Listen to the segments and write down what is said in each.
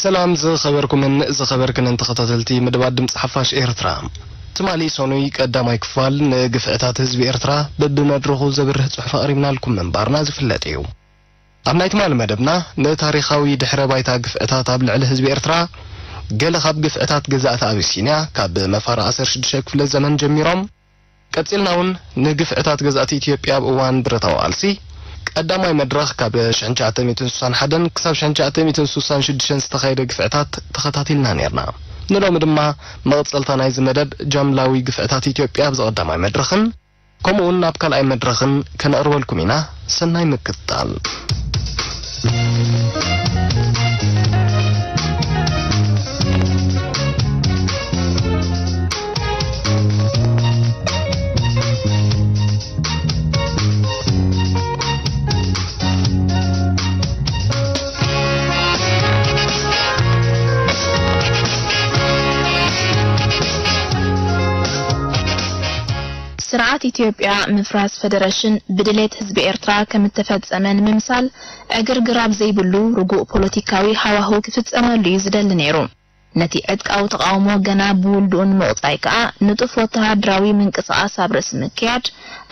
ሰላም ዝኸበርኩምን ዝኸበርክንን ተኸታተልቲ መደባት ድምፂ ሓፋሽ ኤርትራ። ትማሊ ሰኑይ ቀዳማይ ክፋል ንግፍዕታት ህዝቢ ኤርትራ በብመድረኹ ዘብርህ ጽሑፍ ኣቕሪብናልኩም ምንባርና ዝፍለጥ እዩ። ኣብ ናይ ትማሊ መደብና ንታሪኻዊ ድሕረ ባይታ ግፍዕታት ኣብ ልዕሊ ህዝቢ ኤርትራ፣ ገለ ካብ ግፍዕታት ገዛእቲ ኣቢሲንያ ካብ መፋርቕ ዓሰርተ ሽዱሽተ ክፍለ ዘመን ጀሚሮም፣ ቀጺልና እውን ንግፍዕታት ገዛእቲ ኢትዮጵያ ኣብ እዋን ብረታዊ ቃልሲ ቀዳማይ መድረኽ ካብ ሽሕን ትሽዓተ ሚእትን ስሳን ሓደን ክሳብ ሽሕን ትሽዓተ ሚእትን ስሳን ሽዱሽተን ዝተኻየደ ግፍዕታት ተኸታቲልና ነይርና። ንሎሚ ድማ መቐጸልታ ናይዚ መደብ ጃምላዊ ግፍዕታት ኢትዮጵያ ኣብዚ ቀዳማይ መድረኽን ከምኡውን ኣብ ካልኣይ መድረኽን ከነቕርበልኩም ኢና። ሰናይ ምክትታል። ስርዓት ኢትዮጵያ ምፍራስ ፈደረሽን ብድሌት ህዝቢ ኤርትራ ከም እተፈጸመ ንምምሳል፣ ዕግርግር ኣብ ዘይብሉ ርጉእ ፖለቲካዊ ሃዋህው ክፍጸመሉ እዩ ዝደሊ ነይሩ። ነቲ ዕጥቃዊ ተቓውሞ ገና ብውልድኡ ንምቑጻይ ከኣ፣ ንጡፍ ወተሃደራዊ ምንቅስቓስ ኣብ ርእሲ ምክያድ፣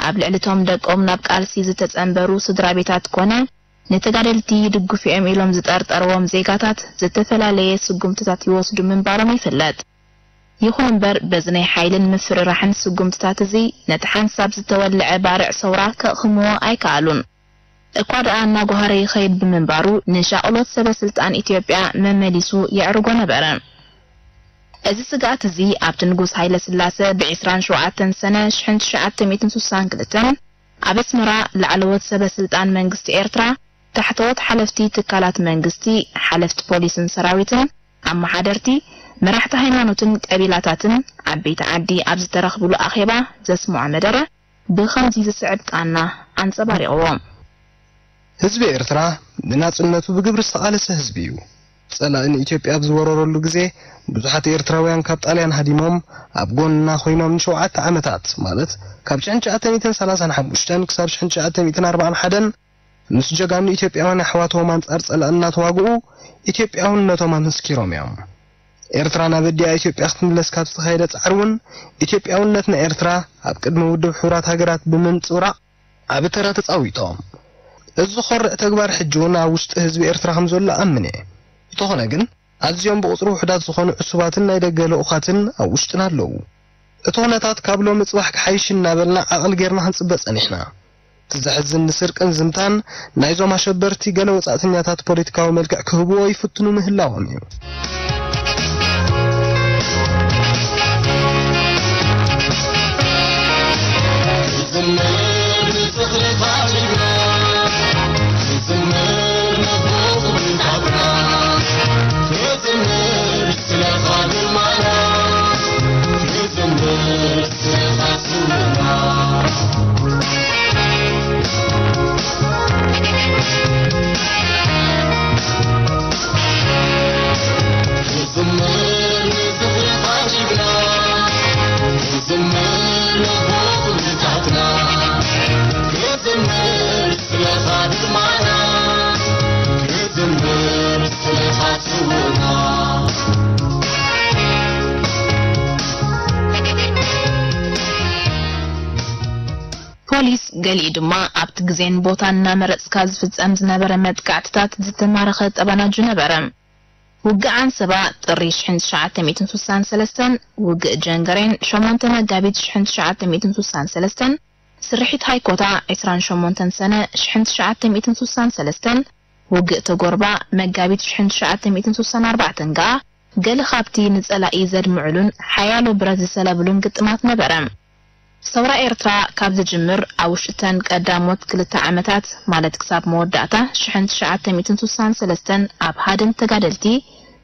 ኣብ ልዕሊ እቶም ደቆም ናብ ቃልሲ ዝተጸንበሩ ስድራ ቤታት ኮነ፣ ንተጋደልቲ ይድግፉ እዮም ኢሎም ዝጠርጠርዎም ዜጋታት ዝተፈላለየ ስጉምትታት ይወስዱ ምንባሮም ይፍለጥ። ይኹን እምበር፣ በዚ ናይ ሓይልን ምፍርራሕን ስጉምትታት እዚ፣ ነቲ ሓንሳብ ዝተወልዐ ባርዕ ሰውራ ከቕህምዎ ኣይከኣሉን። እኳ ደኣ እናጓሃረ ይኸይድ ብምንባሩ፣ ንሻቕሎት ሰበ ስልጣን ኢትዮጵያ መመሊሱ የዕርጎ ነበረ። እዚ ስግኣት እዚ ኣብቲ ንጉስ ሃይለ ስላሰ ብ ዕስራን ሸውዓተን ሰነ ሽሕን ትሽዓተ ሚእትን ስሳን ክልተን ኣብ ኣስመራ ላዕለዎት ሰበ ስልጣን መንግስቲ ኤርትራ፣ ታሕተዎት ሓለፍቲ ትካላት መንግስቲ፣ ሓለፍቲ ፖሊስን ሰራዊትን፣ ኣመሓደርቲ፣ መራሕቲ ሃይማኖትን ቀቢላታትን ዓበይቲ ዓዲ ኣብ ዝተረኽብሉ ኣኼባ ዘስምዖ መደረ ብኸምዚ ዝስዕብ ቃና ኣንጸባሪቕዎ። ህዝቢ ኤርትራ ንናጽነቱ ብግብሪ ዝተቓለሰ ህዝቢ እዩ። ጸላኢ ንኢትዮጵያ ኣብ ዝወረረሉ ግዜ፣ ብዙሓት ኤርትራውያን ካብ ጣልያን ሃዲሞም ኣብ ጎንና ኮይኖም ንሸውዓተ ዓመታት፣ ማለት ካብ ሽሕን ትሽዓተ ሚእትን ሰላሳን ሓሙሽተን ክሳብ ሽሕን ትሽዓተ ሚእትን ኣርባዓን ሓደን፣ ምስ ጀጋኑ ኢትዮጵያውያን ኣሕዋቶም ኣንጻር ጸላኢ እናተዋግኡ፣ ኢትዮጵያውነቶም ኣመስኪሮም እዮም። ኤርትራ ናብ ኣዲኣ ኢትዮጵያ ክትምለስ ካብ ዝተኻየደ ጻዕሪ እውን፣ ኢትዮጵያውነት ንኤርትራ ኣብ ቅድሚ ውድብ ሕቡራት ሃገራት ብምንጽብራቕ ዓቢ ተራ ተጻዊቶም። እዚ ዝኾርዕ ተግባር ሕጂ እውን ኣብ ውሽጢ ህዝቢ ኤርትራ ከም ዘሎ እኣምን እየ። እንተኾነ ግን፣ ኣዝዮም ብቑጽሪ ውሑዳት ዝኾኑ ዕሱባትን ናይ ደገ ልኡኻትን ኣብ ውሽጥና ኣለዉ። እቲ ኩነታት ካብ ሎሚ ጽባሕ ክሓይሽ እናበልና ዓቕሊ ጌርና ክንጽበ ጸኒሕና። እቲ ዘሕዝን ንስርቅን ዝምታን ናይዞም ኣሸበርቲ ገለ ወጻእተኛታት ፖለቲካዊ መልክዕ ክህብዎ ይፍትኑ ምህላዎም እዩ። ፖሊስ ገሊኡ ድማ ኣብቲ ግዜን ቦታን እናመረጽካ ዝፍጸም ዝነበረ መጥቃዕትታት ዝተማረኸ ጠባናጁ ነበረ። ውግእ ዓንሰባ ጥሪ ሽሕን ትሽዓተ ሚእትን ስሳን ሰለስተን፣ ውግእ ጀንገሬን ሸሞንተ መጋቢት ሽሕን ትሽዓተ ሚእትን ስሳን ሰለስተን፣ ስርሒት ሃይኮታ ዕስራን ሸሞንተን ሰነ ሽሕን ትሽዓተ ሚእትን ስሳን ሰለስተን፣ ውግእ ተጎርባ መጋቢት ሽሕን ትሽዓተ ሚእትን ስሳን ኣርባዕተን ገኣ ገለ ካብቲ ንጸላኢ ዘድምዑሉን ሓያሎ ብረት ዝሰለብሉን ግጥማት ነበረ። ሰውራ ኤርትራ ካብ ዝጅምር ኣብ ውሽጢ እተን ቀዳሞት ክልተ ዓመታት፣ ማለት ክሳብ መወዳእታ ሽሕን ትሽዓተ ሚእትን ስሳን ሰለስተን ኣብ ሃድን ተጋደልቲ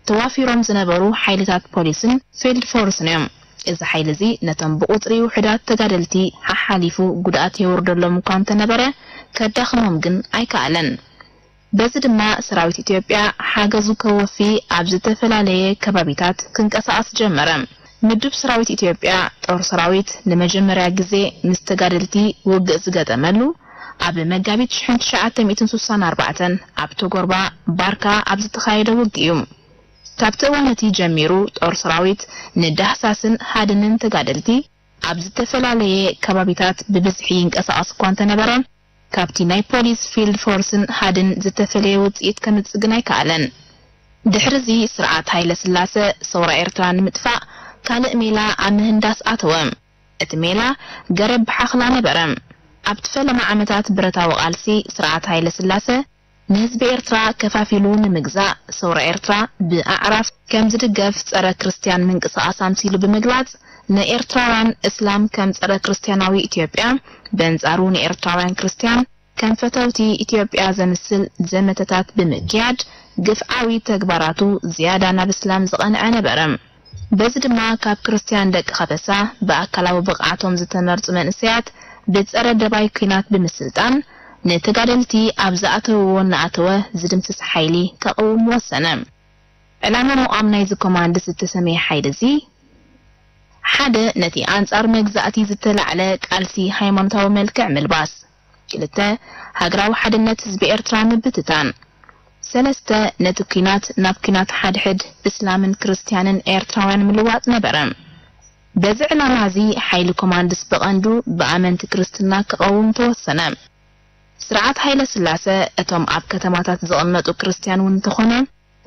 ተዋፊሮም ዝነበሩ ሓይልታት ፖሊስን ፊልድ ፎርስን እዮም። እዚ ሓይሊ እዚ ነቶም ብቑጽሪ ውሑዳት ተጋደልቲ ሓሓሊፉ ጉድኣት የውርደሎም እኳ እንተነበረ፣ ከዳኽሞም ግን ኣይከኣለን። በዚ ድማ ሰራዊት ኢትዮጵያ ሓገዙ ከወፊ ኣብ ዝተፈላለየ ከባቢታት ክንቀሳቐስ ጀመረ። ምዱብ ሰራዊት ኢትዮጵያ፣ ጦር ሰራዊት፣ ንመጀመርያ ግዜ ምስ ተጋደልቲ ውግእ ዝገጠመሉ ኣብ መጋቢት ሽሕን ትሽዓተ ሚእትን ስሳን ኣርባዕተን ኣብ ቶጎርባ ባርካ ኣብ ዝተኻየደ ውግእ እዩ። ካብቲ እዋን እቲ ጀሚሩ ጦር ሰራዊት ንዳህሳስን ሃድንን ተጋደልቲ ኣብ ዝተፈላለየ ከባቢታት ብብዝሒ ይንቀሳቐስ እኳ እንተነበረ፣ ካብቲ ናይ ፖሊስ ፊልድ ፎርስን ሃድን ዝተፈለየ ውጽኢት ከምጽእ ግን ኣይከኣለን። ድሕሪ እዚ ስርዓት ሃይለ ስላሰ ሰውራ ኤርትራ ንምጥፋእ ካልእ ሜላ ኣብ ምህንዳስ ኣተወ። እቲ ሜላ ገረብ ብሓኽላ ነበረ። ኣብቲ ፈለማ ዓመታት ብረታዊ ቃልሲ ስርዓት ሃይለ ስላሰ ንህዝቢ ኤርትራ ከፋፊሉ ንምግዛእ ሰውራ ኤርትራ ብኣዕራፍ ከም ዝድገፍ ጸረ ክርስትያን ምንቅስቓስ ኣምሲሉ ብምግላጽ ንኤርትራውያን እስላም ከም ጸረ ክርስትያናዊ ኢትዮጵያ በንጻሩ ንኤርትራውያን ክርስትያን ከም ፈተውቲ ኢትዮጵያ ዘምስል ዘመተታት ብምክያድ ግፍዓዊ ተግባራቱ ዝያዳ ናብ እስላም ዝቐንዐ ነበረ። በዚ ድማ ካብ ክርስትያን ደቂ ከበሳ ብኣካላዊ ብቕዓቶም ዝተመርጹ መንእሰያት ብጸረ ደባይ ኲናት ብምስልጣን ንተጋደልቲ ኣብ ዝኣተውዎ እናኣተወ ዝድምስስ ሓይሊ ከቕውም ወሰነ። ዕላማ ምቋም ናይዚ ኮማንድስ ዝተሰመየ ሓይሊ እዚ ሓደ ነቲ ኣንጻር መግዛእቲ ዝተላዕለ ቃልሲ ሃይማኖታዊ መልክዕ ምልባስ፣ ክልተ ሃገራዊ ሓድነት ህዝቢ ኤርትራ ምብትታን፣ ሰለስተ ነቲ ኲናት ናብ ኲናት ሓድሕድ እስላምን ክርስትያንን ኤርትራውያን ምልዋጥ ነበረ። በዚ ዕላማ እዚ ሓይሊ ኮማንድስ ብቐንዱ ብኣመንቲ ክርስትና ክቐውም ተወሰነ። ስርዓት ሃይለ ስላሰ እቶም ኣብ ከተማታት ዝቕመጡ ክርስትያን እውን እንተኾነ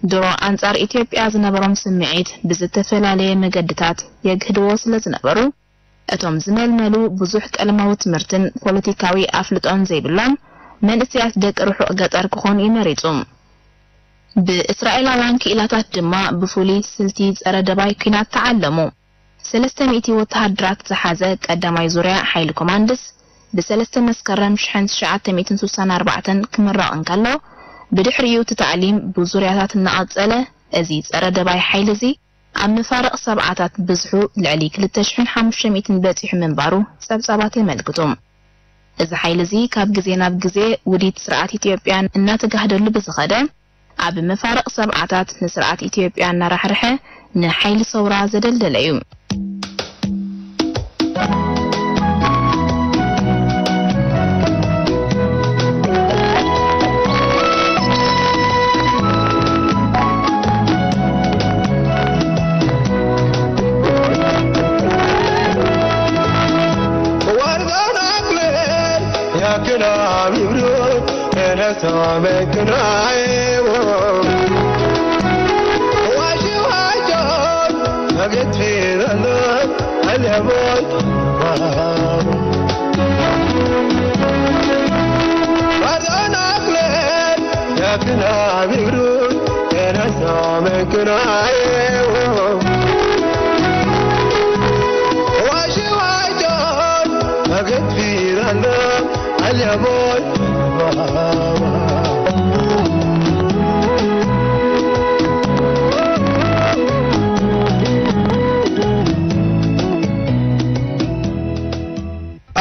ድሮ ኣንጻር ኢትዮጵያ ዝነበሮም ስምዒት ብዝተፈላለየ መገድታት የግህድዎ ስለ ዝነበሩ፣ እቶም ዝመልመሉ ብዙሕ ቀለማዊ ትምህርትን ፖለቲካዊ ኣፍልጦን ዘይብሎም መንእሰያት ደቂ ርሑቕ ገጠር ክኾኑ እዩ መሪጹ። ብእስራኤላውያን ክኢላታት ድማ ብፍሉይ ስልቲ ጸረ ደባይ ኲናት ተዓለሙ። ሰለስተ ሚእቲ ወተሃደራት ዝሓዘ ቀዳማይ ዙርያ ሓይሊ ኮማንድስ ብ ሰለስተ መስከረም ሽሕን ትሽዓተ ሚእትን ስሳን ኣርባዕተን ክምረቕ እንከሎ፣ ብድሕሪኡ እቲ ታዕሊም ብዙርያታት እናቐጸለ፣ እዚ ጸረ ደባይ ሓይሊ እዚ ኣብ መፋርቕ ሰብዓታት ብዝሑ ልዕሊ ክልተ ሽሕን ሓሙሽተ ሚእትን በጺሑ ምንባሩ ጸብጻባት የመልክቱ። እዚ ሓይሊ እዚ ካብ ግዜ ናብ ግዜ ውዲት ስርዓት ኢትዮጵያን እናተጋህደሉ ብዝኸደ፣ ኣብ መፋርቕ ሰብዓታት ንስርዓት ኢትዮጵያ እናራሕርሐ ንሓይሊ ሰውራ ዘደልደለ እዩ።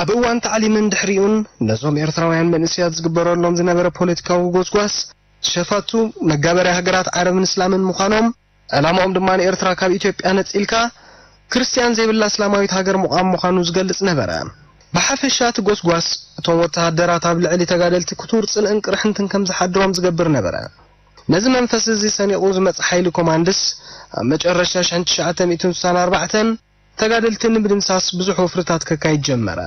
ኣብ እዋን ታዕሊምን ድሕሪኡን ነዞም ኤርትራውያን መንእሰያት ዝግበረሎም ዝነበረ ፖለቲካዊ ጎስጓስ፣ ሸፋቱ መጋበርያ ሃገራት ዓረብን እስላምን ምዃኖም፣ ዕላማኦም ድማ ንኤርትራ ካብ ኢትዮጵያ ነጺልካ ክርስትያን ዘይብላ እስላማዊት ሃገር ምቋም ምዃኑ ዝገልጽ ነበረ። ብሓፈሻ እቲ ጎስጓስ፣ እቶም ወተሃደራት ኣብ ልዕሊ ተጋደልቲ ክቱር ጽልእን ቅርሕንትን ከም ዝሓድሮም ዝገብር ነበረ። ነዚ መንፈስ እዚ ሰኒቑ ዝመጽእ ሓይሊ ኮማንድስ፣ ኣብ መጨረሻ ሽሕን ትሽዓተ ሚእትን ስሳን ኣርባዕተን ተጋደልቲ ንምድምሳስ ብዙሕ ወፍርታት ከካይድ ጀመረ።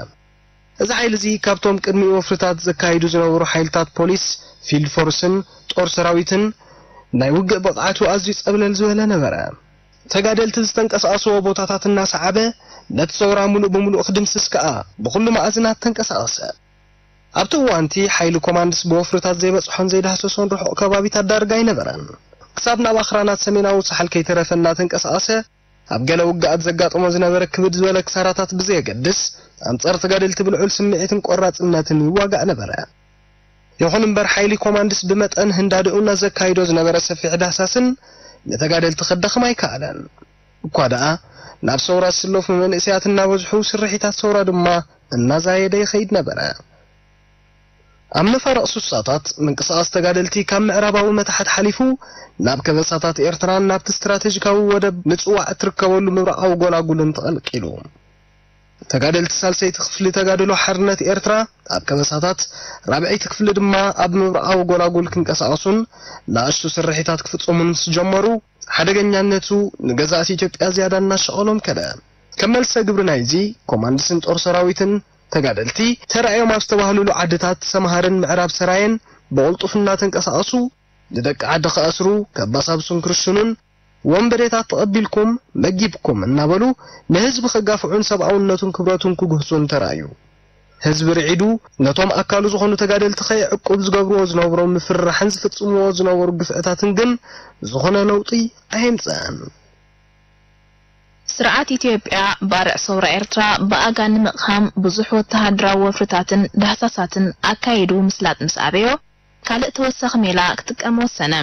እዚ ሓይሊ እዚ ካብቶም ቅድሚኡ ወፍርታት ዘካይዱ ዝነበሩ ሓይልታት ፖሊስ፣ ፊልድ ፎርስን ጦር ሰራዊትን ናይ ውግእ ብቕዓቱ ኣዝዩ ጸብለል ዝበለ ነበረ። ተጋደልቲ ዝተንቀሳቐስዎ ቦታታት እናሰዓበ ነቲ ሰውራ ምሉእ ብምሉእ ክድምስስ ከኣ ብኹሉ መኣዝናት ተንቀሳቐሰ። ኣብቲ እዋንቲ ሓይሊ ኮማንድስ ብወፍርታት ዘይበጽሖን ዘይዳህሰሶን ርሑቕ ከባቢታት ዳርጋ ኣይነበረን። ክሳብ ናብ ኣኽራናት ሰሜናዊ ሳሕል ከይተረፈ እናተንቀሳቐሰ ኣብ ገለ ውግኣት ዘጋጠሞ ዝነበረ ክብድ ዝበለ ክሳራታት ብዘየገድስ፣ ኣንጻር ተጋደልቲ ብልዑል ስምዒትን ቆራጽነትን ይዋጋእ ነበረ። ይኹን እምበር፣ ሓይሊ ኮማንድስ ብመጠን ህንዳድኡና ዘካይዶ ዝነበረ ሰፊሕ ዳህሳስን ንተጋደልቲ ከዳኽም ኣይከኣለን። እኳ ደኣ፣ ናብ ሰውራ ዝስለፉ መንእሰያት እናበዝሑ፣ ስርሒታት ሰውራ ድማ እናዛየደ ይኸይድ ነበረ። ኣብ መፋርቕ ስሳታት፣ ምንቅስቓስ ተጋደልቲ ካብ ምዕራባዊ መታሕት ሓሊፉ ናብ ከበሳታት ኤርትራን ናብቲ ስትራተጂካዊ ወደብ ምጽዋዕ እትርከበሉ ምብራቓዊ ጎላጉልን ተቐልቂሉ። ተጋደልቲ ሳልሰይቲ ክፍሊ ተጋድሎ ሓርነት ኤርትራ ኣብ ከበሳታት፣ ራብዐይቲ ክፍሊ ድማ ኣብ ምብራቓዊ ጎላጉል ክንቀሳቐሱን ንኣሽቱ ስርሒታት ክፍጽሙን ምስ ጀመሩ፣ ሓደገኛነቱ ንገዛእቲ ኢትዮጵያ ዝያዳ እናሸቐሎም ከደ። ከም መልሰ ግብሪ ናይዚ፣ ኮማንድስን ጦር ሰራዊትን ተጋደልቲ ተራእዮም ኣብ ዝተባህሉሉ ዓድታት ሰምሃርን ምዕራብ ሰራየን ብቕልጡፍ እናተንቀሳቐሱ ንደቂ ዓዲ ክኣስሩ፣ ከባሳብሱን ክርሽኑን፣ ወንበዴታት ተቐቢልኩም መጊብኩም እናበሉ ንህዝቢ ከጋፍዑን ሰብኣውነቱን ክብረቱን ክግህሱን ተራእዩ። ህዝቢ ርዒዱ ነቶም ኣካሉ ዝኾኑ ተጋደልቲ ከየዕቁብ ዝገብርዎ ዝነበሩ ምፍርራሕን ዝፍጽምዎ ዝነበሩ ግፍዕታትን ግን ዝኾነ ለውጢ ኣየምጽአን። ስርዓት ኢትዮጵያ ባርዕ ሰውራ ኤርትራ ብኣጋ ንምቕሃም ብዙሕ ወተሃደራዊ ወፍርታትን ዳህሳሳትን ኣካይዱ ምስላጥ ምስ ኣበዮ፣ ካልእ ተወሳኺ ሜላ ክጥቀም ወሰነ።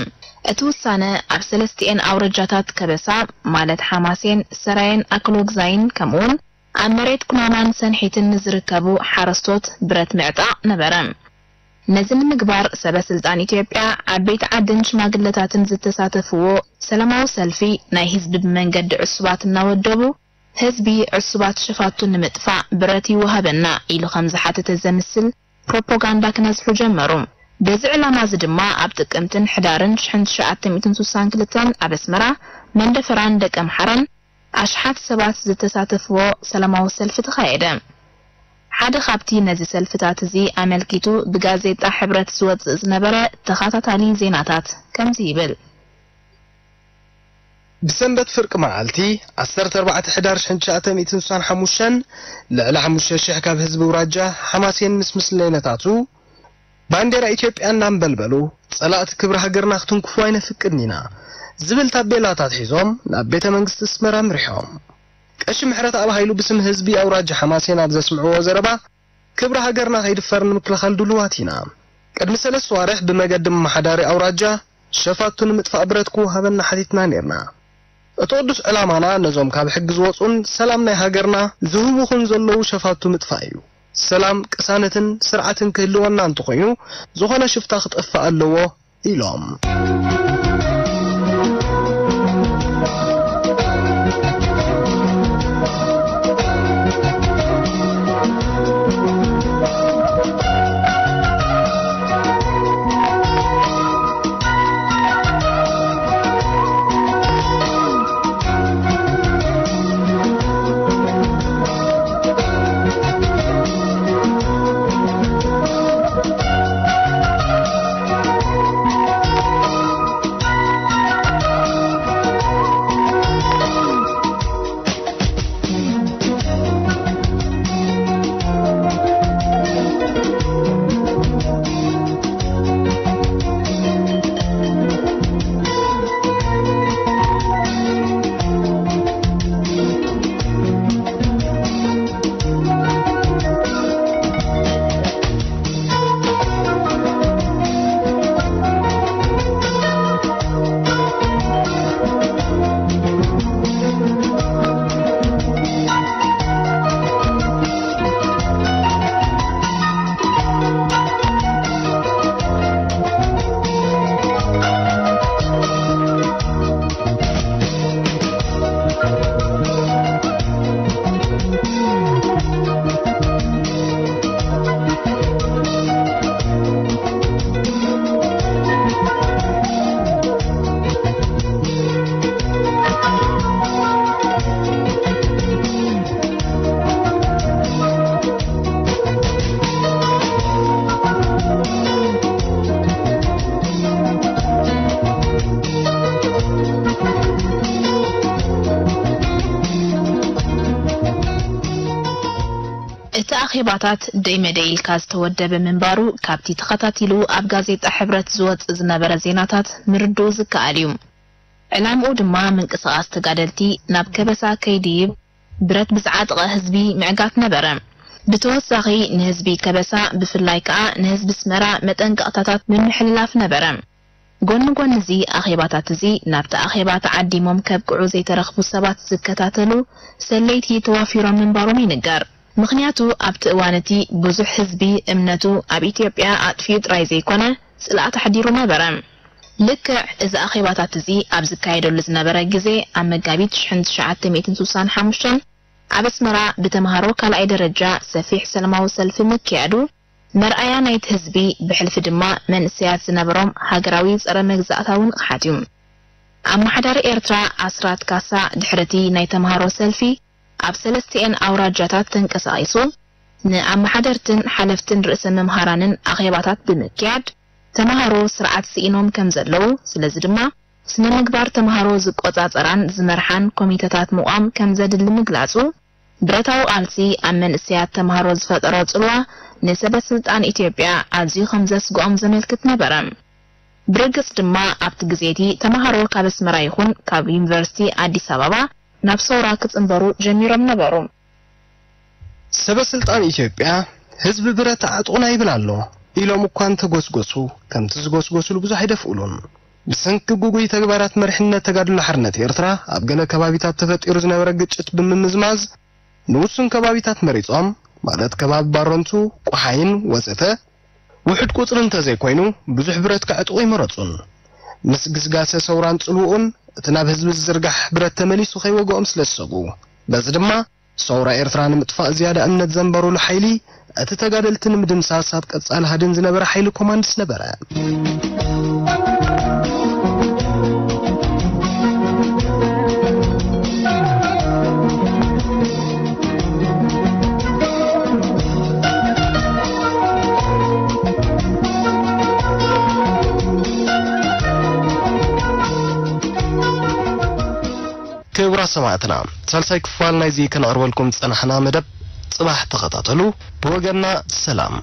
እቲ ውሳነ ኣብ ሰለስቲኤን ኣውረጃታት ከበሳ፣ ማለት ሓማሴን፣ ሰራየን ኣክሎግዛይን፣ ከምኡውን ኣብ መሬት ኩናማን ሰንሒትን ንዝርከቡ ሓረስቶት ብረት ምዕጣቕ ነበረ። ነዚ ንምግባር ሰበ ስልጣን ኢትዮጵያ፣ ዓበይቲ ዓድን ሽማግለታትን ዝተሳተፍዎ ሰላማዊ ሰልፊ፣ ናይ ህዝቢ ብመንገዲ ዕሱባት እናወደቡ፣ ህዝቢ ዕሱባት ሸፋቱ ንምጥፋእ ብረት ይወሃበና ኢሉ ከም ዝሓተተ ዘምስል ፕሮፓጋንዳ ክነዝሑ ጀመሩ። በዚ ዕላማ እዚ ድማ ኣብ ጥቅምትን ሕዳርን ሽሕን ትሽዓተ ሚእትን ስሳን ክልተን ኣብ ኣስመራ፣ መንደፈራን ደቀምሓራን ኣሽሓት ሰባት ዝተሳተፍዎ ሰላማዊ ሰልፊ ተኻየደ። ሓደ ካብቲ ነዚ ሰልፍታት እዚ ኣመልኪቱ ብጋዜጣ ሕብረት ዝወጽእ ዝነበረ ተኸታታሊ ዜናታት ከምዚ ይብል። ብሰንበት ፍርቂ መዓልቲ ዓሰርተ ኣርባዕተ ሕዳር ሽሕን ትሽዓተ ሚእትን ስሳን ሓሙሽተን ልዕሊ ሓሙሽተ ሽሕ ካብ ህዝቢ ኣውራጃ ሓማሴን ምስ ምስለይነታቱ ባንዴራ ኢትዮጵያ እናንበልበሉ፣ ጸላእቲ ክብሪ ሃገርና ክትንክፉ ኣይነፍቅድን ኢና ዝብል ታቤላታት ሒዞም ናብ ቤተ መንግስቲ ኣስመራ ኣምሪሖም። ቀሺ ምሕረተኣብ ሃይሉ ብስም ህዝቢ ኣውራጃ ሓማሴን ኣብ ዘስምዕዎ ዘረባ፣ ክብሪ ሃገርና ከይድፈር ንምክልኻል ድሉዋት ኢና። ቅድሚ ሰለስተ ኣዋርሕ ብመገዲ ኣመሓዳሪ ኣውራጃ ሸፋቱ ንምጥፋእ ብረት ክወሃበና ሓቲትና ነይርና። እቲ ቅዱስ ዕላማና ነዞም ካብ ሕጊ ዝወጹን ሰላም ናይ ሃገርና ዝህውኹን ዘለዉ ሸፋቱ ምጥፋእ እዩ። ሰላም፣ ቅሳነትን ስርዓትን ክህልወና እንተኾይኑ፣ ዝኾነ ሽፍታ ክጠፍእ ኣለዎ ኢሎም። እቲ ኣኼባታት ደይ መደይ ኢልካ ዝተወደበ ምንባሩ ካብቲ ተኸታቲሉ ኣብ ጋዜጣ ሕብረት ዝወጽእ ዝነበረ ዜናታት ምርድኡ ዝከኣል እዩ። ዕላምኡ ድማ ምንቅስቓስ ተጋደልቲ ናብ ከበሳ ከይድይብ ብረት ብዝዓጠቐ ህዝቢ ምዕጋት ነበረ። ብተወሳኺ ንህዝቢ ከበሳ ብፍላይ ከኣ ንህዝቢ ኣስመራ መጠንቀቕታታት ምምሕልላፍ ነበረ። ጎኒ ጎኒ እዚ ኣኼባታት እዚ ናብቲ ኣኼባ ተዓዲሞም ከብቅዑ ዘይተረኽቡ ሰባት ዝከታተሉ ሰለይቲ ተዋፊሮም ምንባሮም ይንገር። ምኽንያቱ ኣብቲ እዋን እቲ ብዙሕ ህዝቢ እምነቱ ኣብ ኢትዮጵያ ኣጥፊኡ ጥራይ ዘይኮነ ጽልኣት ኣሕዲሩ ነበረ። ልክዕ እዚ ኣኼባታት እዚ ኣብ ዝካየደሉ ዝነበረ ግዜ ኣብ መጋቢት ሽሕን ትሽዓተ ሚእትን ስሳን ሓሙሽተን ኣብ ኣስመራ ብተምሃሮ ካልኣይ ደረጃ ሰፊሕ ሰላማዊ ሰልፊ ምክያዱ መርኣያ ናይቲ ህዝቢ ብሕልፊ ድማ መንእሰያት ዝነበሮም ሃገራዊ ጸረ መግዛእታዊ ንቕሓት እዩ። ኣመሓዳሪ ኤርትራ ኣስራት ካሳ ድሕርቲ ናይ ተምሃሮ ሰልፊ ኣብ ሰለስቲኤን ኣውራጃታት ተንቀሳቒሱ ንኣመሓደርትን ሓለፍትን ርእሰ መምሃራንን ኣኼባታት ብምክያድ ተምሃሮ ስርዓት ስኢኖም ከም ዘለዉ፣ ስለዚ ድማ ስነ ምግባር ተምሃሮ ዝቆጻጸራን ዝመርሓን ኮሚተታት ምቋም ከም ዘድሊ ምግላጹ፣ ብረታዊ ቃልሲ ኣብ መንእሰያት ተምሃሮ ዝፈጠሮ ጽልዋ ንሰበ ስልጣን ኢትዮጵያ ኣዝዩ ከም ዘስግኦም ዘመልክት ነበረ። ብርግጽ ድማ ኣብቲ ግዜ እቲ ተምሃሮ ካብ ኣስመራ ይኹን ካብ ዩኒቨርሲቲ ኣዲስ ኣበባ ናብ ሰውራ ክጽንበሩ ጀሚሮም ነበሩ። ሰበ ስልጣን ኢትዮጵያ ህዝቢ ብረት ኣዕጡቕና ይብል ኣሎ ኢሎም እኳ እንተጎስጎሱ፣ ከምቲ ዝጎስጎሱሉ ብዙሕ ኣይደፍኡሉን። ብሰንኪ ጉጉይ ተግባራት መሪሕነት ተጋድሎ ሓርነት ኤርትራ ኣብ ገለ ከባቢታት ተፈጢሩ ዝነበረ ግጭት ብምምዝማዝ፣ ንውሱን ከባቢታት መሪጾም፣ ማለት ከባቢ ባረንቱ፣ ቆሓይን ወዘተ፣ ውሑድ ቁጽሪ እንተዘይኮይኑ ብዙሕ ብረት ከዕጥቑ ኣይመረጹን። ምስ ግስጋሰ ሰውራን ጽልውኡን እቲ ናብ ህዝቢ ዝዝርጋሕ ብረት ተመሊሱ ከይወግኦም ስለ ዝሰግኡ፣ በዚ ድማ ሰውራ ኤርትራ ንምጥፋእ ዝያዳ እምነት ዘንበሩሉ ሓይሊ፣ እቲ ተጋደልቲ ንምድምሳስ ኣብ ቀጻሊ ሃድን ዝነበረ ሓይሊ ኮማንድስ ነበረ። ክቡራት ሰማዕትና፣ ሳልሳይ ክፋል ናይዚ ከነቕርበልኩም ዝጸናሕና መደብ ጽባሕ ተኸታተሉ። ብወገንና ሰላም።